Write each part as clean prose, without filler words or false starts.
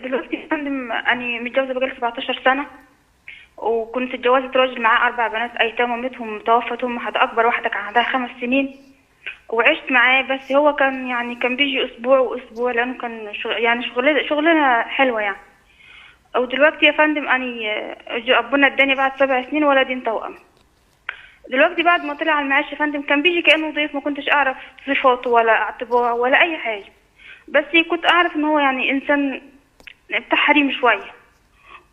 دلوقتي يا فندم أنا متجوزة بقالي 17 سنة، وكنت اتجوزت راجل معاه 4 بنات أيتام، مامتهم توفت، هم أكبر واحدة كان عندها 5 سنين، وعشت معاه. بس هو كان يعني كان بيجي أسبوع وأسبوع، لأنه كان يعني شغلنا حلوة يعني. ودلوقتي يا فندم أنا ربنا اداني بعد 7 سنين ولدين توأم. دلوقتي بعد ما طلع على المعاش يا فندم كان بيجي كأنه ضيف، ما كنتش أعرف صفاته ولا اعتباره ولا أي حاجة، بس كنت أعرف إن هو يعني إنسان بتاع حريم شوية،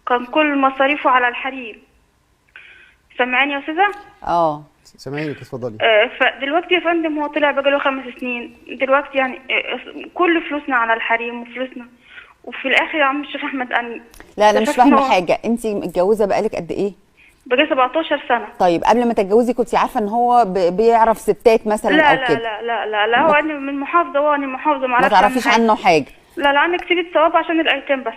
كان كل مصاريفه على الحريم. سامعاني يا أستاذة؟ اه سامعينك، اتفضلي. فدلوقتي يا فندم هو طلع بقاله 5 سنين دلوقتي، يعني كل فلوسنا على الحريم وفلوسنا، وفي الآخر يا عم الشيخ أحمد أنا لا أنا مش فاهمة حاجة. أنت متجوزة بقالك قد إيه؟ بقالي 17 سنة. طيب قبل ما تتجوزي كنت عارفة إن هو بيعرف ستات مثلا؟ لا أو كده؟ لا لا لا لا، هو أنا من محافظة وأنا محافظة، ما تعرفيش عنه حاجة. لا لا، أنا كسبت ثواب عشان الأيتام بس.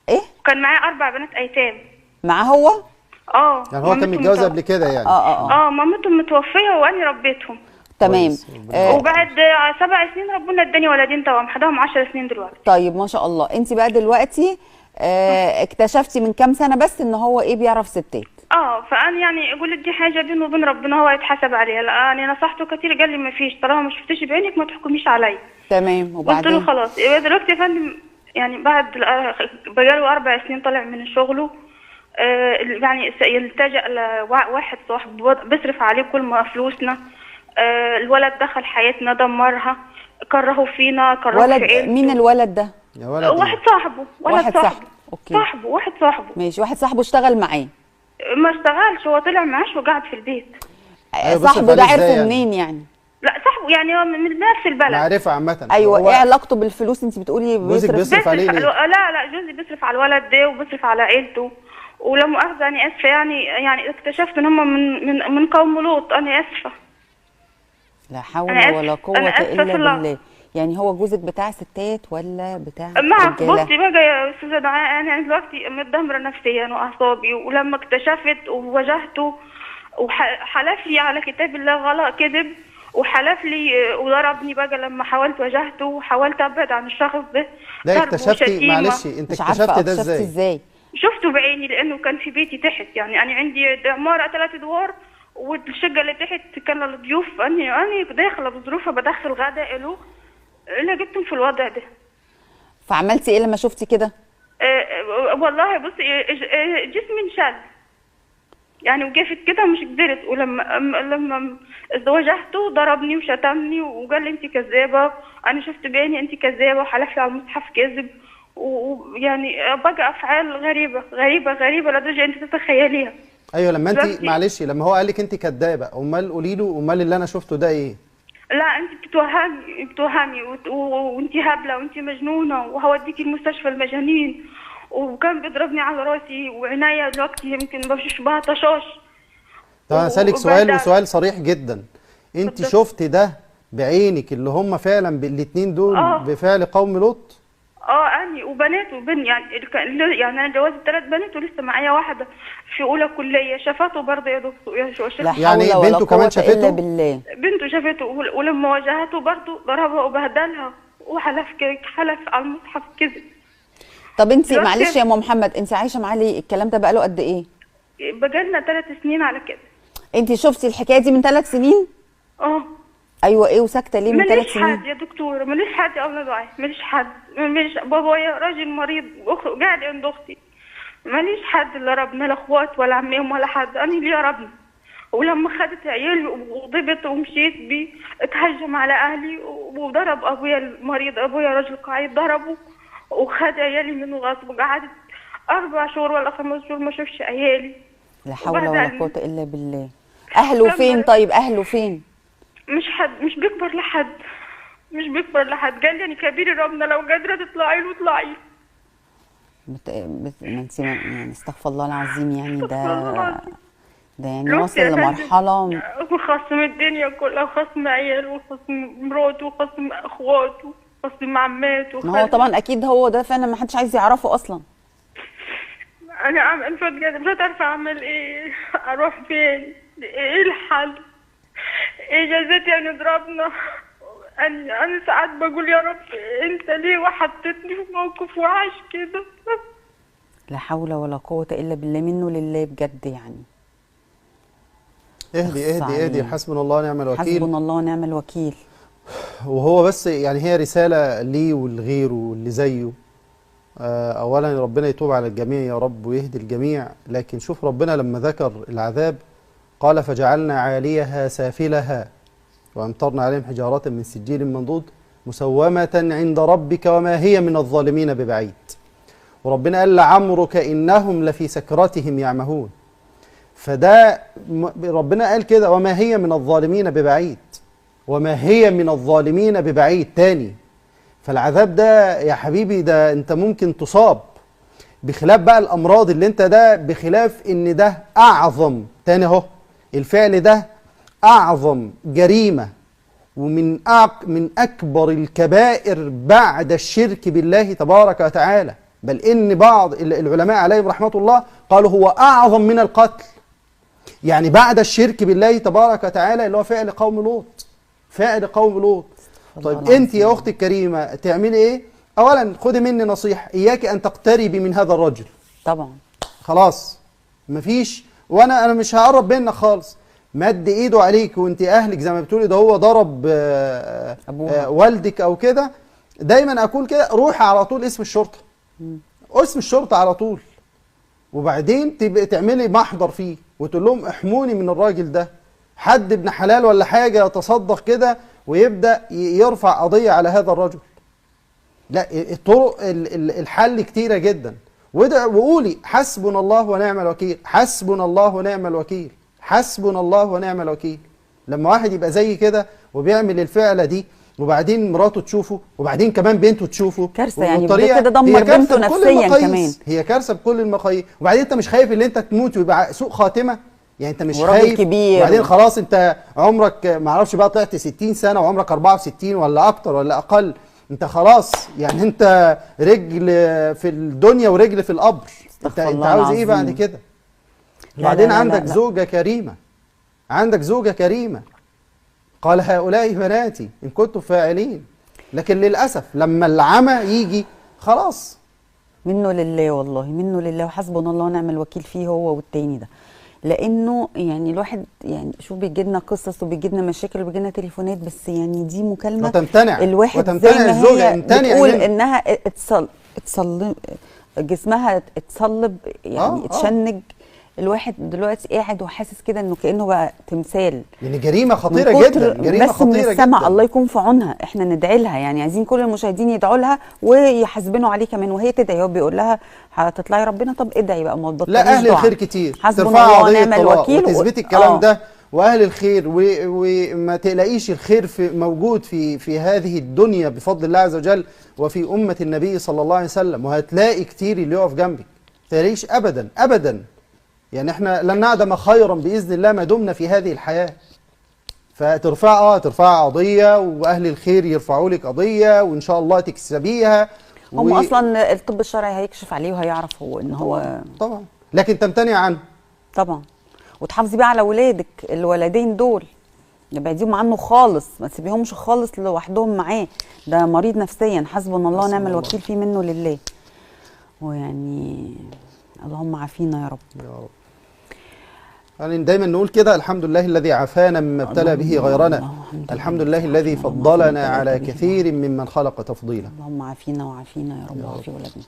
إيه؟ كان معايا 4 بنات أيتام. معاه هو؟ اه يعني هو كان متجوز قبل كده يعني؟ مامتهم متوفية وأنا ربيتهم. تمام. وبعد 7 سنين ربنا اداني ولدين توأم، حداهم 10 سنين دلوقتي. طيب ما شاء الله. انت بقى دلوقتي اكتشفتي من كام سنة بس ان هو ايه بيعرف ستات؟ فانا يعني قلت دي حاجة بينه وبين ربنا، هو يتحاسب عليها. لا انا نصحته كتير، قال لي ما فيش، طالما ما شفتيش بعينك ما تحكميش عليا. تمام. وبعدين قلت له خلاص. يبقى دلوقتي يا فندم يعني بعد بقاله 4 سنين طالع من شغله، يعني يلتجأ لواحد صاحبه بيصرف عليه كل ما فلوسنا. الولد دخل حياتنا دمرها، كرهه فينا، كرهه في عيلته. مين الولد ده؟ يا ولد واحد صاحبه. واحد صاحبه. okay. صاحبه، واحد صاحبه. ماشي، واحد صاحبه اشتغل معاه؟ ما اشتغلش، هو طلع معاش وقعد في البيت. أيوة، صاحبه ده عرفه منين يعني؟ لا صاحبه يعني هو من نفس البلد. معرفة عامة. ايوه. ايه علاقته بالفلوس؟ انت بتقولي جوزك بيصرف عليه ليه؟ لا لا، جوزي بيصرف على الولد ده وبيصرف على عيلته. ولا مؤاخذة أنا آسفة، يعني اكتشفت إن هم من قوم لوط. أنا آسفة. لا حول ولا قوة إلا بالله. يعني هو جوزك بتاع ستات ولا بتاع رجالة؟ بصي بقى يا أستاذة دعاء، أنا دلوقتي متدمرة نفسيا وأعصابي، ولما اكتشفت وواجهته وحلف لي على كتاب الله غلط كذب، وحلف لي وضربني بقى لما حاولت واجهته وحاولت أبعد عن الشخص ده. ده اكتشفتي؟ معلش أنت اكتشفتي ده إزاي؟ شفته بعيني لأنه كان في بيتي تحت، يعني أنا عندي عمارة 3 أدوار والشقة اللي تحت كان للضيوف. أنا داخلة بظروفها بدخل غدا له، لقيتهم في الوضع ده. فعملتي إيه لما شفتي كده؟ والله بصي جسمي انشل يعني، وقفت كده مش قدرت. ولما واجهته ضربني وشتمني وقال لي أنت كذابة، أنا شفت بعيني أنت كذابة، وحلف لي على المصحف كذب، ويعني بقى أفعال غريبة غريبة غريبة لدرجة أنت تتخيليها. ايوه لما انت معلش لما هو قال لك انت كدابه، امال قولي له امال اللي انا شفته ده ايه؟ لا انت بتوهمي بتوهمي وانت هبلة وانت مجنونة وهوديكي المستشفى المجانين، وكان بيضربني على راسي وعينيا دلوقتي يمكن بشوف بها طشاش. طب انا اسالك سؤال، وسؤال صريح جدا، انت شفتي ده بعينك اللي هم فعلا بالاثنين دول بفعل قوم لوط؟ اني وبنات وبن يعني انا اتجوزت 3 بنات ولسه معايا واحدة في اولى كليه، شافته برضه يا دكتور يا شيخ. يعني بنته كمان شافته؟ بالله بنته شافته، ولما واجهته برضه ضربها وبهدلها وحلف حلف على المصحف كذب. طب انت معلش يا ام محمد، انت عايشه معاه ليه؟ الكلام ده بقاله قد ايه؟ بقالنا 3 سنين على كده. انت شفتي الحكاية دي من 3 سنين؟ اه. ايوه. ايه وساكته ليه من 3 سنين؟ ماليش حد يا دكتورة، ماليش حد يا اولاد دعاء، ماليش حد، ماليش. بابايا راجل مريض قاعد عند اختي، ماليش حد لا ربنا لا اخوات ولا عمام ولا حد، انا ليا ربنا. ولما خدت عيالي وغضبت ومشيت بيه اتهجم على اهلي وضرب ابويا المريض، ابويا راجل قاعد ضربه وخد عيالي منه غصب، وقعدت 4 شهور ولا 5 شهور ما اشوفش عيالي. لا حول ولا قوة الا بالله. اهله فين طيب؟ اهله فين؟ مش حد، مش بيكبر لحد، مش بيكبر لحد. قال لي انا كبير ربنا، لو قادرة تطلعي له اطلعي له. ما انت يعني استغفر الله العظيم، يعني ده يعني وصل لمرحلة وخصم الدنيا كلها، وخصم عياله وخصم مراته وخصم اخواته وخصم عماته. ما هو طبعا اكيد هو ده فعلا ما حدش عايز يعرفه اصلا. انا مش عارفه اعمل ايه، اروح فين، ايه الحل، ايه جازتي يعني ضربنا. انا ساعات بقول يا رب انت ليه وحطيتني في موقف وحش كده. لا حول ولا قوة الا بالله، منه لله بجد يعني. اهدي اهدي اهدي، حسبنا الله ونعم الوكيل. حسبنا الله ونعم الوكيل. وهو بس يعني هي رسالة ليه ولغيره واللي زيه. أولا ربنا يتوب على الجميع يا رب ويهدي الجميع، لكن شوف ربنا لما ذكر العذاب قال فجعلنا عاليها سافلها وأمطرنا عليهم حجارة من سجيل منضود مسومة عند ربك وما هي من الظالمين ببعيد. وربنا قال لعمرك إنهم لفي سكرتهم يعمهون. فده ربنا قال كده وما هي من الظالمين ببعيد، وما هي من الظالمين ببعيد تاني. فالعذاب ده يا حبيبي ده انت ممكن تصاب، بخلاف بقى الامراض اللي انت ده، بخلاف ان ده اعظم تاني اهو الفعل ده اعظم جريمة ومن من اكبر الكبائر بعد الشرك بالله تبارك وتعالى. بل ان بعض العلماء عليهم رحمة الله قالوا هو اعظم من القتل، يعني بعد الشرك بالله تبارك وتعالى اللي هو فعل قوم لوط، فعل قوم لوط. طيب انت يا اختي الكريمة تعملي ايه؟ اولا خدي مني نصيحة، اياك ان تقتربي من هذا الرجل. طبعا خلاص مفيش، وانا مش هقرب منك خالص. مد ايده عليك وانت اهلك زي ما بتقولي ده هو ضرب والدك او كده. دايما اقول كده، روحي على طول اسم الشرطة، اسم الشرطة على طول، وبعدين تبقي تعملي محضر فيه وتقول لهم احموني من الراجل ده، حد ابن حلال ولا حاجة يتصدق كده ويبدا يرفع قضية على هذا الرجل. لا، الطرق الحل كتيرة جدا. وقولي حسبنا الله ونعم الوكيل، حسبنا الله ونعم الوكيل، حسبنا الله ونعم الوكيل. لما واحد يبقى زي كده وبيعمل الفعلة دي وبعدين مراته تشوفه وبعدين كمان بنته تشوفه، كارثة يعني. كده دمر بنته نفسيا كمان، هي كارثة بكل المقاييس. وبعدين انت مش خايف ان انت تموت ويبقى سوء خاتمه؟ يعني انت مش خايف كبير. وبعدين خلاص انت عمرك ما اعرفش بقى طلعت 60 سنة وعمرك 64 ولا اكتر ولا اقل، انت خلاص يعني انت رجل في الدنيا ورجل في القبر. انت عاوز ايه بعد كده؟ وبعدين عندك زوجه كريمة، عندك زوجه كريمة قال هؤلاء بناتي ان كنتم فاعلين. لكن للاسف لما العمى يجي خلاص منه لله، والله منه لله، وحسبنا الله ونعم الوكيل فيه هو والتاني ده. لانه يعني الواحد يعني شوف بيجي لنا قصص وبيجي لنا مشاكل وبيجي لنا تليفونات، بس يعني دي مكالمة وتمتنع الواحد وتمتنع زي ما الزوجة هي بتقول انها اتصلب جسمها، اتصلب يعني اتشنج. الواحد دلوقتي قاعد وحاسس كده انه كانه بقى تمثال، يعني جريمة خطيرة جدا، جريمة بس خطيرة من السمع جدا. الله يكون في عونها، احنا ندعي لها يعني، عايزين كل المشاهدين يدعوا لها ويحاسبنوا عليه كمان، وهي تدعي. هو بيقول لها هتطلعي ربنا، طب ادعي بقى ما تبطليش. لا، اهل الخير كتير، ترفعي قضية طلاق وتثبتي الكلام ده، واهل الخير وما تقلقيش، الخير في موجود في هذه الدنيا بفضل الله عز وجل وفي امه النبي صلى الله عليه وسلم، وهتلاقي كتير اللي يقف جنبك، ما تقلقيش ابدا ابدا. يعني احنا لن نعدم خيرا باذن الله ما دمنا في هذه الحياة. فترفع ترفع قضية، واهل الخير يرفعوا لك قضية وان شاء الله تكسبيها. هم اصلا الطب الشرعي هيكشف عليه وهيعرف هو ان هو طبعا، لكن تمتنع عنه طبعا. وتحافظي بقى على ولادك الولدين دول، ابعديهم عنه خالص، ما تسيبيهمش خالص لوحدهم معاه، ده مريض نفسيا. حسبنا الله ونعم الوكيل فيه، منه لله. ويعني اللهم عافينا يا رب. يا رب. يعني دايما نقول كده، الحمد لله الذي عافانا مما ابتلى به غيرنا، الحمد لله الذي فضلنا على كثير ممن خلق تفضيلا. اللهم عافينا وعافينا يا رب وعافي ولادنا.